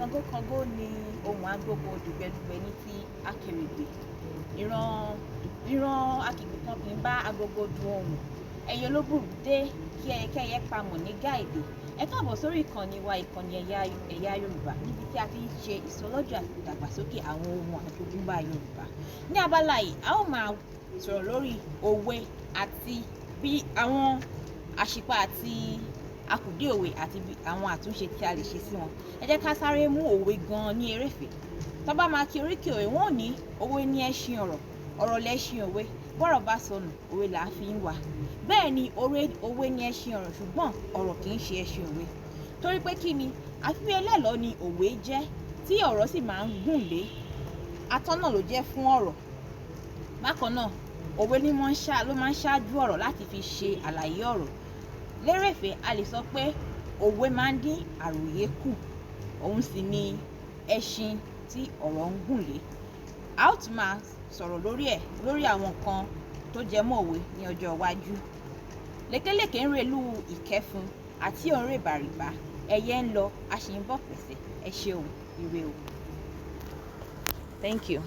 Kàngókàngó ni ohùn agogo, dùgbẹ̀dùgbẹ̀ ní ti akèrègbè. Ìran ìran akègbè kan kì í bá agogo du ohùn. Ẹyẹ olóbùrú dé kí ẹyẹkẹ́yẹ pamọ̀ ní gáìdè. Ẹ káàbọ̀ sórí ìkànnì wa, ìkànnì ẹ̀yà ẹ̀yà Yorùbá, níbi tí a ti ń ṣe ìsọlọ́jọ̀ àti ìdàgbàsókè àwọn ohun àjogúnbá Yorùbá. Ní abala yìí, a ó máa sọ̀rọ̀ lórí òwe àti bí àwọn àṣìpa àti akùdé òwe àti bí àwọn àtúnṣe tí a lè ṣe sí wọn. Ẹ jẹ́ ká sáré mú òwe gan-an ní eréfèé. Tó bá máa kí oríkì òwe, wọ́n ò ní òwe ní ẹṣin ọ̀rọ̀, ọ̀rọ̀ lẹṣin òwe, bọ́rọ̀ bá sọnù, òwe là á fi ń wá. Bẹ́ẹ̀ ni òwe ní ẹṣin ọ̀rọ̀, ṣùgbọ́n ọ̀rọ̀ kì í ṣe ẹṣin òwe. Torí pé kí ni? Àfiwé ẹlẹ́lọ̀ọ́ ni òwe jẹ́ tí ọ̀rọ̀ sì máa ń gùn lé. Atọ́nà ló jẹ́ fún ọ̀rọ̀. Bákan náà, òwe ní mọ́ ń ṣá ló máa ń ṣáájú ọ̀rọ̀ láti fi ṣe àlàyé ọ̀rọ̀. Lérèfé, a lè sọ pé òwe máa ń dín àròyé kù, òun sì ni ẹṣin tí ọ̀rọ̀ ń gùn lé. A ó tún máa sọ̀rọ̀ lórí ẹ̀, lórí àwọn nǹkan tó jẹ mọ́ òwe ní ọjọ́ iwájú. Lékélékè ń relú ìkẹfun àti òun rè bàrìbà, ẹyẹ ń lọ, a sì ń bọ̀ pẹ̀sẹ̀. Ẹ ṣeun, ire o. Thank you.